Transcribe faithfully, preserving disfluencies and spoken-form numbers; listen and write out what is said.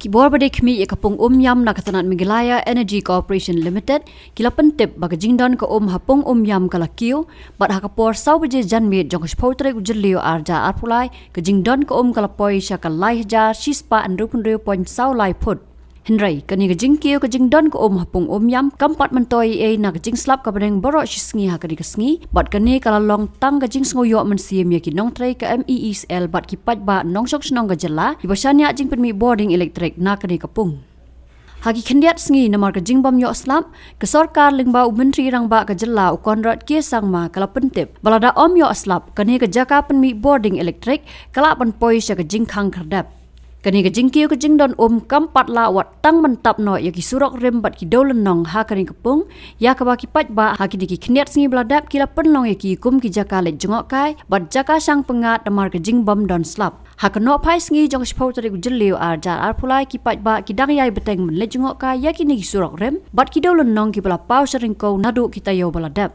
Ki bor ba dei khmih ïa ka pung Umiam na ka tnat Meghalaya Energy Corporation Limited ki la pyntip ba ka jingdon ka um ha pung Umiam ka la kiew, bad ha ka por saw baje janmiet jong ka shiphew tarik u Jylliew ar hajar arphew lai, ka jingdon ka um ka la poi sha ka lai hajar shispah hynriewphew hynriew point saw lai phut. Hynrei kane ka jingkiew ka jingdon ka um ha pung Umiam kam pat myntoi ei na ka jingslap ka bneng baroh shi sngi ha kane ka sngi, bad kane ka la long tang ka jingsngewyoh mynsiem ïa ki nongtrei ka M E E C L bad ki paidbah nongshong shnong ka jylla kiba shaniah jingpynmih bording elektrik na kane ka pung. Ha ki khyndiat sngi namar ka jingbym ïoh slap, ka sorkar lyngba u Myntri Rangbah ka jylla u Conrad K Sangma ka la pyntip ba lada ym ïoh slap, kane ka jaka pynmih bording elektrik ka lah ban poi sha ka jingkhang khyrdep. Kane ka jingkiew ka jingdon um kam pat lah wat tang ban tap noh ïa ki surok rim bad ki dewlynnong ha kane ka pung, ïa kaba ki paidbah ha kine ki khyndiat sngi ba la dep ki la pynlong ïa ki kum ki jaka leit jngohkai bad jaka shang pyngngad namar ka jingbym don slap. Ha ka nohphai sngi jong ka shiphew tarik u Jylliew ar hajar arphew lai, ki paidbah ki dang ïai bteng ban leit jngohkai ïa kine ki surok rim bad ki dewlynnong kiba la paw sha ryngkew naduh ki taïew ba la dep.